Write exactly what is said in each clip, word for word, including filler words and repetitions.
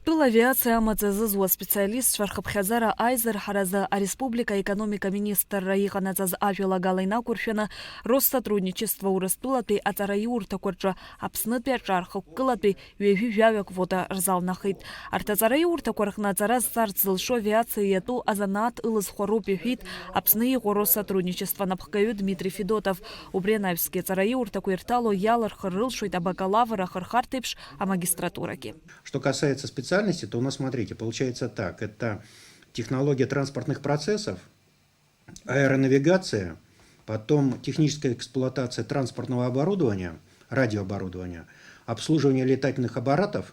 Тәыла авиациа амаҵ азызуа специалистцәа рхыԥхьаӡара аизырҳаразы ареспублика аекономика министрра иҟанаҵаз ажәалагала инақәыршәаны, Россотрудничество Урыстәылатәи аҵараиурҭақәа рҿы Аԥснытәи аҿар хықәкылатәи ҩажәи жәаҩа квота рзалнахит. Арҭ аҵараиурҭақәа рҟны аҵара зҵарц зылшо авиациа иатәу азанааҭ ылызхуа роуп, иҳәеит Аԥсны иҟоу Россотрудничество анапхгаҩы Дмитрий Федотов. Убри анаҩсгьы аҵараиурҭақәа ирҭало иалырхыр рылшоит абакалавр ахырхарҭеиԥш амагистратурагьы. Что касается специальности, то у нас, смотрите, получается так. Это технология транспортных процессов, аэронавигация, потом техническая эксплуатация транспортного оборудования, радиооборудования, обслуживание летательных аппаратов,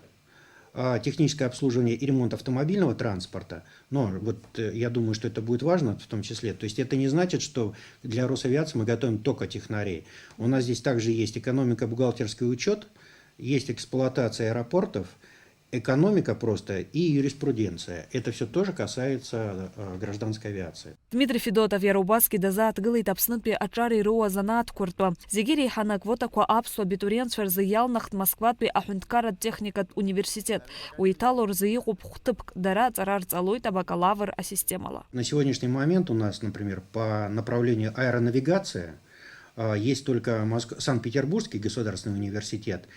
а, техническое обслуживание и ремонт автомобильного транспорта. Но вот, э, я думаю, что это будет важно в том числе. То есть это не значит, что для Росавиации мы готовим только технарей. У нас здесь также есть экономика, бухгалтерский учет, есть эксплуатация аэропортов, экономика просто и юриспруденция. Это всё тоже касается, э, гражданской авиации. Дмитрий Федотов иара убасгьы дазааҭгылеит Аԥснытәи аҿар ироуа азанааҭқәа ртәы. Зегьы иреиҳаны аквотақәа аԥсуа абитуриентцәа рзы иалнахт Москватәи аҳәынҭқарратә техникатә университет. Уи иҭало рзы иҟоуп хәҭыԥк, дара аҵара рҵалоит абакалавр асистемала. На сегодняшний момент у нас, например, по направлению аэронавигация, а, есть только Моск-, Санкт-Петербургский государственный университет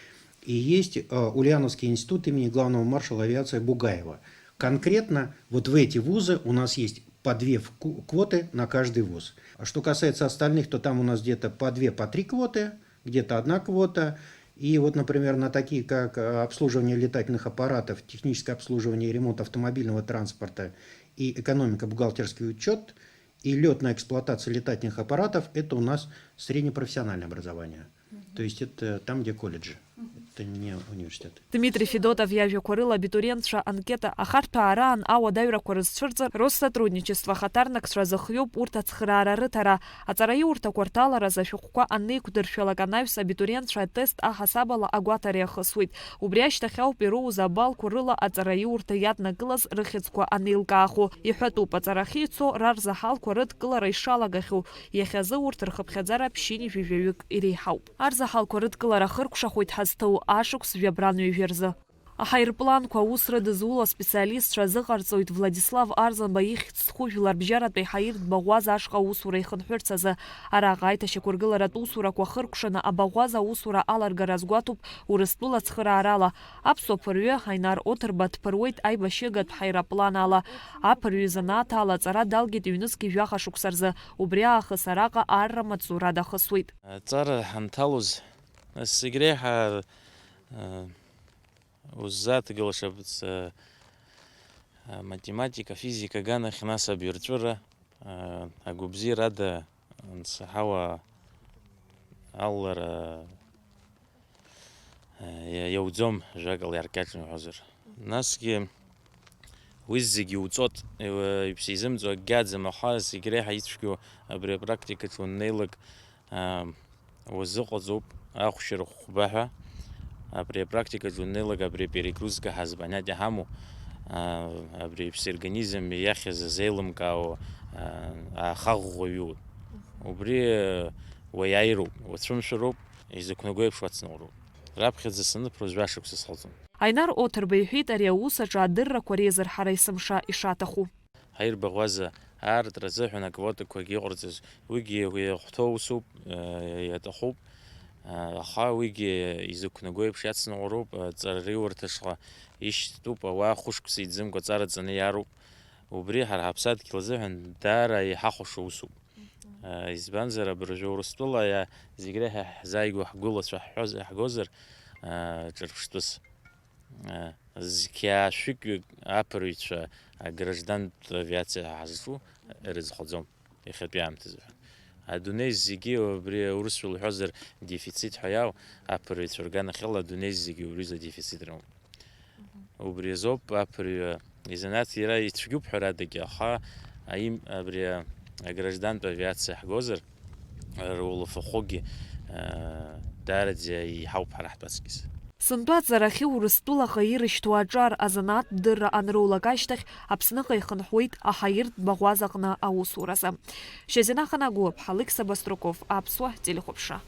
и есть, а, Ульяновский институт имени главного маршала авиации Бугаева. Конкретно вот в эти вузы у нас есть по две вку-, квоты на каждый вуз. А что касается остальных, то там у нас где-то по две, по три квоты, где-то одна квота. И вот, например, на такие, как, э, обслуживание летательных аппаратов, техническое обслуживание и ремонт автомобильного транспорта и экономика, бухгалтерский учет, и лётная эксплуатация летательных аппаратов, это у нас среднепрофессиональное образование. То есть это там, где колледжи. Это не университет. Дмитрий Федотов иажәақәа рыла абитуриентцәа анкета ахарҭәаара аан ауадаҩрақәа рызцәырҵыр, Россотрудничество ахаҭарнакцәа зыхиоуп урҭ ацхыраара рыҭара. Аҵараиурҭақәа рҭаларазы ашәҟәқәа анеиқәдыршәалак анаҩс, абитуриентцәа атест аҳасабала агәаҭара иахысуеит. Убри ашьҭахь ауп ироуз абалқәа рыла аҵараиурҭа иаднакылаз рыхьӡқәа анеилкаахо. Иҳәатәуп, аҵарахьы ицо рарзаҳалқәа рыдкылара ишалагахьоу, иахьазы урҭ рхыԥхьаӡара ԥшьынҩажәи жәаҩык иреиҳауп. Арзаҳалқәа рыдкылара хыркәшахоит ҳазҭоу ашықәс жәабран ҩажәа рзы. Аҳаирпланқәа аус рыдызуло аспециалистцәа азыҟарҵоит Владислав Арзанба ихьӡ зху жәларбжьаратәи Ҳаиртә Баӷәаза ашҟа аусура ихынҳәырц азы. Араҟа аиҭашьақәыргыларатә усурақәа хыркәшаны абаӷәаза аусура аларгара азгәаҭоуп Урыстәыла ацхыраарала. Аԥсуа ԥырҩы Ҳаинар Оҭырба дԥыруеит аибашьыгатә ҳаирплан ала. Аԥырҩы изанааҭ ала аҵара далгеит ҩнызқьи жәаха шықәса рзы. Убри аахыс араҟа арра маҵзура дахысуеит. Аҵара ҳанҭалоз, нас зегь реиҳа, э, уззааҭгылашаз, э, математика, физика аганахь, нас абирҵәыра, э, агәабзиарада ансаҳауа аллара, э, иа-, иауӡом, жәакала иаркьаҿны уҳәозар. Насгьы уи зегьы иуҵот, э, иԥсы изымҵо акгьы аӡам, аха зегь реиҳа ицәгьоу абри апрактикаҿы уннеилак, э, уазыҟаҵоуп ахәшьара хәба ҳәа. Абри апрактикаҿы уннеилак, абри аперегрузка ҳазы понятиа ҳамоу, а, абри аԥсы организм иахьыз азеилымкаауа, а, аахаӷәӷәаҩуп. Убри, а, уаиааироуп, уацәымшәароуп, изықәнаго еиԥш уацныҟәароуп. Раԥхьаӡа саныԥроз жәашықәса сҟалҵон. Аинар Оҭырба иҳәеит ари аус аҿы адыррақәа реизырҳара есымша ишаҭаху. Ҳаирбаӷәаза аартра азыҳәан аквотақәагьы иҟарҵаз, уигьы иахәҭоу усуп, э, иаҭахуп, э, аха уигьы изықәнаго еиԥш иацныҟәароуп, э, ҵараиурҭаҿы ишьҭоуп, ауаа хәышықәса иӡымкәа ҵара ҵаны иааруп. Убри ҳара ҳаԥсадгьыл азыҳәан даара иҳахәаша усуп. Э, избанзар, абыржәы Урыстәыла иа-, зегь реиҳа иаҳзааигәоу ҳгәылацәа ҳҳәоз-, ҳгозар, э, ҿырԥштәыс. Зқьи аашәыкьҩык аԥырҩцәа аграждантә авиациа ҳазҿу ирызхаӡом иахьатәи аамҭазы ҳәа. Адунеи зегьы, убри аурысшәа лҳәозар, дефицит ҳәа иау, аԥырҩцәа рганахьала адунеи зегьы убри изы адефицит рымоуп. Убри азоуп аԥырҩы изанааҭ иара ицәгьоуп ҳәарадагьы, аха аим-, абри аграждантә авиациа ҳгозар, рулафахәыгьы, э, даараӡа иҳауп ҳара ҳтәаҵкьыс. Сынтәа аҵарахьы Урыстәылаҟа ирышьҭоу аҿар азанааҭтә дырра анроулак ашьҭахь, Аԥсныҟа ихынҳәуеит аҳаиртә баӷәазаҟны аусуразы. Шьазина Ханагәыаԥҳа, Алықьса Баструков, Аԥсуа телехәаԥшра.